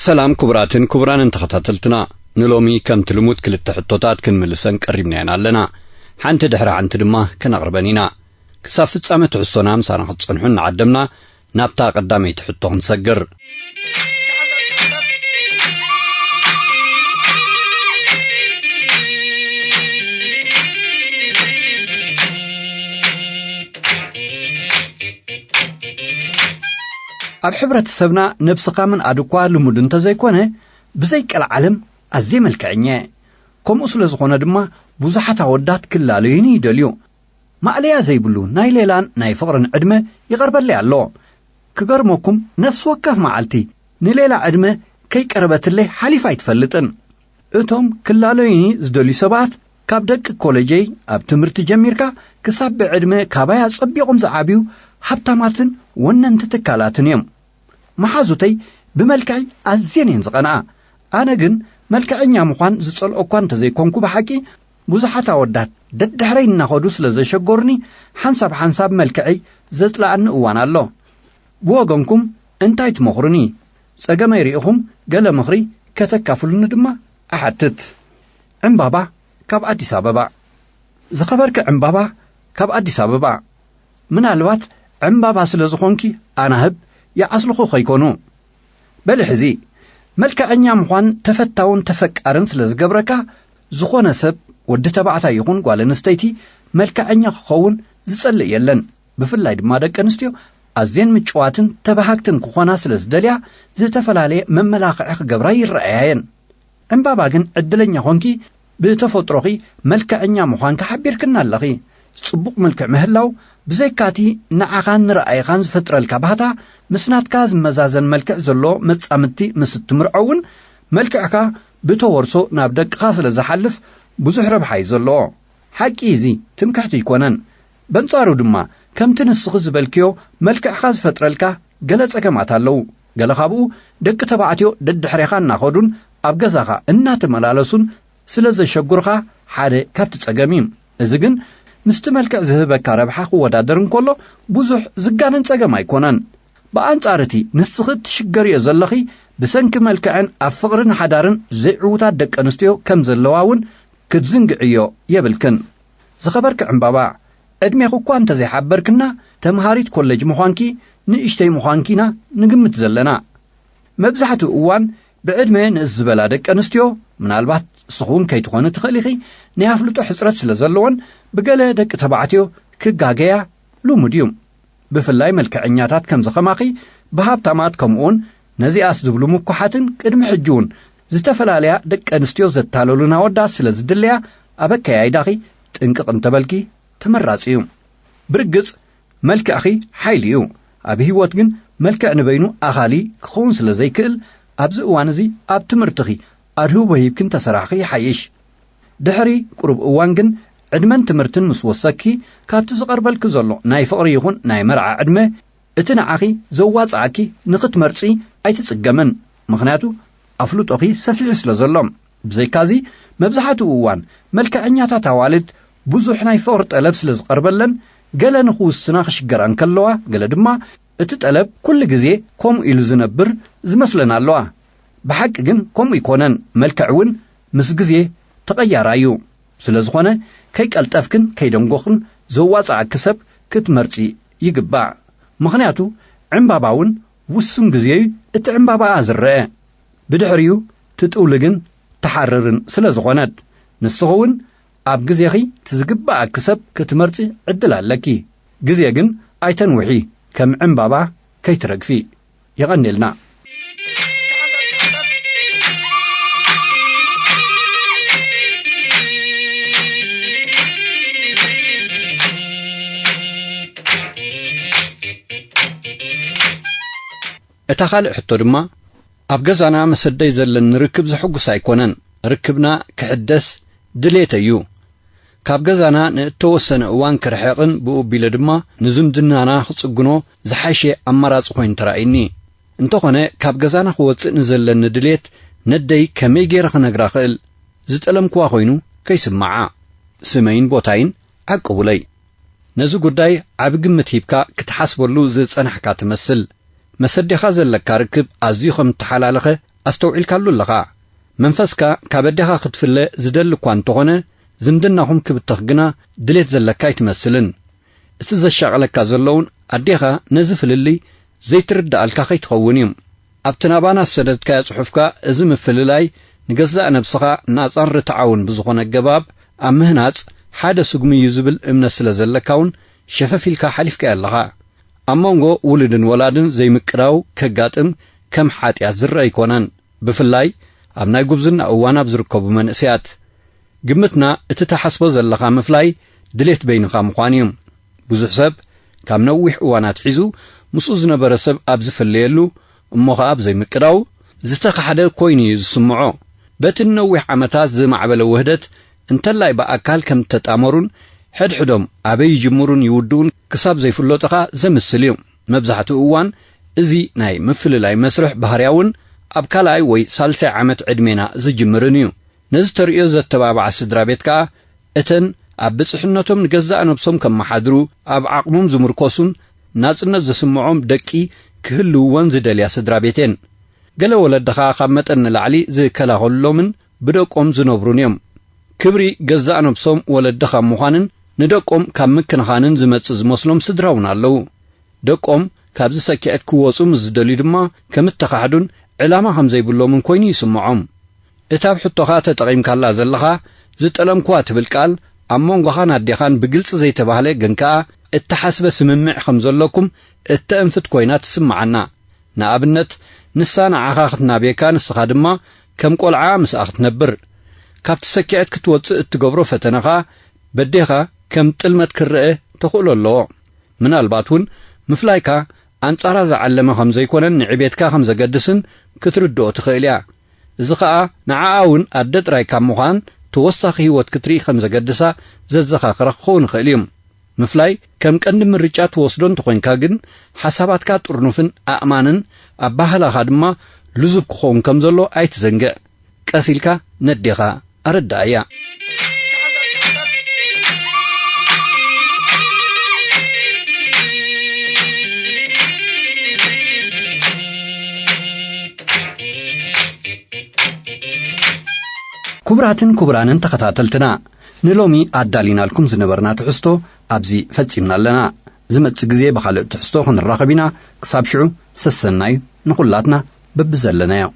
ሰላም ክቡራትን ክቡራንን ተኸታተልትና፣ ንሎሚ ከምቲ ልሙድ ክልተ ሕቶታት ክንምልሰን ቀሪብና ኢና ኣለና። ሓንቲ ድሕሪ ሓንቲ ድማ ከነቕርበን ኢና። ክሳብ ፍጻመ ትሕዝቶና ምሳና ክትጸንሑ እናዓደምና፣ ናብታ ቀዳመይቲ ሕቶ ክንሰግር። ኣብ ሕብረተሰብና ነብስኻ ምንኣድ እኳ ልሙድ እንተዘይኮነ፣ ብዘይ ቀልዓለም ኣዝየ መልክዐኛ እየ። ከምኡ ስለ ዝኾነ ድማ ብዙሓት ኣወዳት ክላለዩኒ ይደልዩ። ማእለያ ዘይብሉ ናይ ሌላን ናይ ፍቕርን ዕድመ ይቐርበለይ ኣሎ። ክገርመኩም፣ ነፍሲ ወከፍ መዓልቲ ንሌላ ዕድመ ከይቀረበትለይ ሓሊፋ ኣይትፈልጥን። እቶም ክላለዩኒ ዝደልዩ ሰባት፣ ካብ ደቂ ኮለጀይ ኣብ ትምህርቲ ጀሚርካ ክሳብ ብዕድመ ካባይ ኣጸቢቖም ዝዓብዩ ሃብታማትን ወነንቲ ትካላትን እዮም። መሓዙተይ ብመልክዐይ ኣዝየን እየን ዝቐንኣ። ኣነ ግን መልክዐኛ ምዃን ዝጸልኦ እኳ እንተዘይኮንኩ፣ ብሓቂ ብዙሓት ኣወዳት ደድሕረይ እናኸዱ ስለ ዘሸገሩኒ፣ ሓንሳብ ሓንሳብ መልክዐይ ዘጽልኣኒ እዋን ኣሎ። ብወገንኩም እንታይ ትመኽሩኒ? ጸገመይ ርኢኹም ገለ ምኽሪ ከተካፍሉኒ ድማ እሓትት። ዕምባባ ካብ ኣዲስ ኣበባ። ዝኸበርኪ ዕምባባ ካብ ኣዲስ ኣበባ፣ ምናልባት ዕምባባ ስለ ዝኾንኪ ኣናህብ ይዓስልኹ ኸይኮኑ። በሊ ሕዚ፣ መልክዐኛ ምዃን ተፈታውን ተፈቃርን ስለ ዝገብረካ፣ ዝኾነ ሰብ፣ ወዲ ተባዕታይ ይኹን ጓል ኣንስተይቲ፣ መልክዐኛ ክኸውን ዝጸልእ የለን። ብፍላይ ድማ ደቂ ኣንስትዮ ኣዝየን ምጭዋትን ተባሃግትን ክኾና ስለ ዝደልያ፣ ዝተፈላለየ መመላኽዒ ክገብራ ይረኣያ እየን። ዕምባባ ግን ዕድለኛ ኾንኪ፣ ብተፈጥሮኺ መልክዐኛ ምዃንኪ ሓቢርክና ኣለኺ። ጽቡቕ መልክዕ ምህላው ብዘይካቲ ንዓኻን ንረኣይኻን ዝፈጥረልካ ባህታ፣ ምስ ናትካ ዝመዛዘን መልክዕ ዘሎ መጻምድቲ ምስ እትምርዖ እውን፣ መልክዕካ ብተወርሶ ናብ ደቅኻ ስለ ዝሓልፍ ብዙሕ ረብሓ እዩ ዘለዎ። ሓቂ እዚ ትምክሕቲ ኣይኮነን። በንጻሩ ድማ፣ ከምቲ ንስኺ ዝበልክዮ፣ መልክዕኻ ዝፈጥረልካ ገለ ጸገማት ኣለዉ። ገለ ካብኡ፣ ደቂ ተባዕትዮ ደድሕሬኻ እናኸዱን ኣብ ገዛኻ እናተመላለሱን ስለ ዘሸግሩኻ ሓደ ካብቲ ጸገም እዩ። እዚ ግን ምስቲ መልክዕ ዝህበካ ረብሓ ክወዳደር እንከሎ ብዙሕ ዝጋነን ጸገም ኣይኮነን። ብኣንጻር እቲ ንስኺ እትሽገርዮ ዘለኺ ብሰንኪ መልክዐን ኣብ ፍቕርን ሓዳርን ዘይዕዉታት ደቂ ኣንስትዮ ከም ዘለዋ እውን ክትዝንግዕዮ የብልክን። ዝኸበርኪ ዕምባባ፣ ዕድሜኺ እኳ እንተዘይሓበርክና፣ ተምሃሪት ኮሌጅ ምዃንኪ፣ ንእሽተይ ምዃንኪ ኢና ንግምት ዘለና። መብዛሕትኡ እዋን ብዕድመ ንእስ ዝበላ ደቂ ኣንስትዮ፣ ምናልባት ንስኺ እውን ከይትኾኒ ትኽእሊ ኢኺ፣ ናይ ኣፍልጦ ሕጽረት ስለ ዘለወን፣ ብገለ ደቂ ተባዕትዮ ክጋገያ ልሙድ እዩ። ብፍላይ መልክዐኛታት ከምዚ ከማኺ፣ ብሃብታማት፣ ከምኡውን ነዚኣስ ዝብሉ ምኩሓትን ቅድሚ ሕጂ እውን ዝተፈላለያ ደቂ ኣንስትዮ ዘታለሉን ኣወዳት ስለ ዝድለያ፣ ኣብ ኣከያይዳኺ ጥንቅቕ እንተበልኪ ተመራጺ እዩ። ብርግጽ፣ መልክዕኺ ሓይሊ እዩ። ኣብ ህይወት ግን፣ መልክዕ ንበይኑ ኣኻሊ ክኸውን ስለ ዘይክእል፣ ኣብዚ እዋን እዚ ኣብ ትምህርትኺ ኣድህቦ ሂብኪ እንተሰራሕኺ ይሓይሽ። ድሕሪ ቁሩብ እዋን ግን፣ ዕድመን ትምህርትን ምስ ወሰኪ፣ ካብቲ ዝቐርበልኪ ዘሎ ናይ ፍቕሪ ይኹን ናይ መርዓ ዕድመ፣ እቲ ንዓኺ ዘዋጽኣኪ ንኽትመርጺ ኣይትጽገምን። ምኽንያቱ፣ ኣፍልጦኺ ሰፊሑ ስለ ዘሎ። ብዘይካዚ፣ መብዛሕትኡ እዋን፣ መልክዐኛታት ኣዋልድ ብዙሕ ናይ ፍቕሪ ጠለብ ስለ ዝቐርበለን፣ ገለ ንኽውስና ክሽገራ እንከለዋ፣ ገለ ድማ፣ እቲ ጠለብ ኩሉ ግዜ ከምኡ ኢሉ ዝነብር ዝመስለን ኣለዋ። ብሓቂ ግን ከምኡ ኣይኮነን። መልክዕ እውን ምስ ግዜ ተቐያራይ እዩ። ስለ ዝኾነ፣ ከይቀልጠፍክን ከይደንጎኽን ዘዋጽኣኪ ሰብ ክትመርጺ ይግባእ። ምኽንያቱ፣ ዕምባባ እውን ውሱን ግዜ እዩ እቲ ዕምባባኣ ዝረአ። ብድሕሪኡ ትጥውልግን ትሓርርን ስለ ዝኾነት፣ ንስኺ እውን ኣብ ግዜኺ እቲ ዝግባኣኪ ሰብ ክትመርጺ ዕድል ኣለኪ። ግዜ ግን ኣይተንውሒ፣ ከም ዕምባባ ከይትረግፊ። የቐንየልና። እታ ካልእ ሕቶ ድማ፣ ኣብ ገዛና መሰደይ ዘለኒ ርክብ ዘሐጉስ ኣይኮነን። ርክብና ክሕደስ ድሌተይ እዩ። ካብ ገዛና ንእተወሰነ እዋን ክርሕቕን ብኡ ኣቢለ ድማ ንዝምድናና ክጽግኖ ዝሓሸ ኣማራጺ ኮይኑ ተራእዩኒ። እንተኾነ፣ ካብ ገዛና ክወጽእ ንዘለኒ ድሌት ነደይ ከመይ ገይረ ክነግራ ክእል? ዝጠለምክዋ ኮይኑ ከይስምዓ። ስመይን ቦታይን ዓቅቡለይ። ነዚ ጉዳይ ዓቢ ግምት ሂብካ ክትሓስበሉ ዝጸናሕካ ትመስል። መሰዴኻ ዘለካ ርክብ ኣዝዩ ከም እተሓላለኸ ኣስተውዒልካሉ ኣለኻ። መንፈስካ ካብ ኣዴኻ ክትፍለ ዝደሊ እኳ እንተኾነ፣ ዝምድናኹም ክብተኽ ግና ድሌት ዘለካ ኣይትመስልን። እቲ ዘሻቕለካ ዘሎ እውን ኣዴኻ ነዚ ፍልልይ ዘይትርድኣልካ ከይትኸውን እዩ። ኣብቲ ናባና ዝሰደድካዮ ጽሑፍካ፣ እዚ ምፍልላይ ንገዛእ ነብስኻ ናጻን ርትዓውን ብዝኾነ ኣገባብ ኣብ ምህናጽ ሓደ ስጉሚ እዩ ዝብል እምነት ስለ ዘለካ እውን ሸፈፍ ኢልካ ሓሊፍካዮ ኣለኻ። ኣብ መንጎ ውሉድን ወላድን ዘይምቅዳው ከጋጥም ከም ሓጢኣት ዝረአ ኣይኮነን፣ ብፍላይ ኣብ ናይ ጉብዝና እዋን ኣብ ዝርከቡ መንእሰያት። ግምትና እቲ ትሓስቦ ዘለኻ ምፍላይ ድሌት በይንኻ ምዃን እዩ። ብዙሕ ሰብ ካብ ነዊሕ እዋን ኣትሒዙ ምስኡ ዝነበረ ሰብ ኣብ ዝፍለየሉ፣ እሞ ኸኣ ኣብ ዘይምቅዳው ዝተኻሕደ ኮይኑ እዩ ዝስምዖ። በቲ ንነዊሕ ዓመታት ዝማዕበለ ውህደት፣ እንተላይ ብኣካል ከም እተጣመሩን ሕድሕዶም ኣበይ ይጅምሩን ይውድኡን ክሳብ ዘይፍለጡ ኸኣ ዘምስል እዩ። መብዛሕትኡ እዋን እዚ ናይ ምፍልላይ መስርሕ ባህርያውን ኣብ ካልኣይ ወይ ሳልሳይ ዓመት ዕድሜና ዝጅምርን እዩ። ነዚ ተርእዮ ዘተባብዓ ስድራ ቤት ከኣ፣ እተን ኣብ ብጽሕነቶም ንገዛእ ነብሶም ከመሓድሩ ኣብ ዓቕሞም ዝምርኮሱን ናጽነት ዝስምዖም ደቂ ክህልውወን ዝደልያ ስድራ ቤት እየን። ገለ ወለዲ ከኣ ካብ መጠን ንላዕሊ ዝከላኸሉሎምን ብደቆም ዝነብሩን እዮም። ክብሪ ገዛእ ነብሶም ወለዲ ካብ ምዃንን ንደቆም ካብ ምክንኻንን ዝመጽእ ዝመስሎም ስድራ እውን ኣለዉ። ደቆም ካብዚ ሰኪዐት ክወጹ ምስ ዝደልዩ ድማ ከም እተኻሕዱን ዕላማ ከም ዘይብሎምን ኮይኑ ይስምዖም። እታ ኣብ ሕቶኻ ተጠቒምካላ ዘለኻ ዝጠለምክዋ ትብል ቃል ኣብ መንጎኻን ኣዴኻን ብግልጺ ዘይተባህለ ግን ከኣ እተሓስበ ስምምዕ ከም ዘለኩም እተእንፍት ኮይና ትስምዓና። ንኣብነት፣ ንሳ ንዓኻ ክትናብየካ፣ ንስኻ ድማ ከም ቆልዓ ምስኣ ክትነብር። ካብቲ ሰኪዐት ክትወጽእ እትገብሮ ፈተነ ኸኣ በዴኻ ከም ጥልመት ክረአ ተኽእሎ ኣለዎ። ምናልባት እውን ምፍላይካ ኣንጻራ ዝዓለመ ከም ዘይኮነን ንዕቤትካ ከም ዘገድስን ክትርድኦ ትኽእል እያ። እዚ ኸኣ ንዓኣ እውን ኣደ ጥራይ ካብ ምዃን ተወሳኺ ህይወት ክትርኢ ከም ዘገድሳ ዘዘኻኽራ ክኸውን ይኽእል እዩ። ምፍላይ ከም ቀንዲ ምርጫ ትወስዶ እንተኾይንካ ግን፣ ሓሳባትካ ጥርኑፍን ኣእማንን ኣባህላኻ ድማ ልዙብ ክኸውን ከም ዘሎ ኣይትዘንግዕ። ቀስ ኢልካ ነዴኻ ኣረድኣያ። ክቡራትን ክቡራንን ተኸታተልትና፣ ንሎሚ ኣዳሊናልኩም ዝነበርና ትሕዝቶ ኣብዚ ፈጺምና ኣለና። ዝመጽእ ግዜ ብኻልእ ትሕዝቶ ክንራኸብ ኢና። ክሳብ ሽዑ ሰሰናዩ ንኹላትና በብዘለናዮ።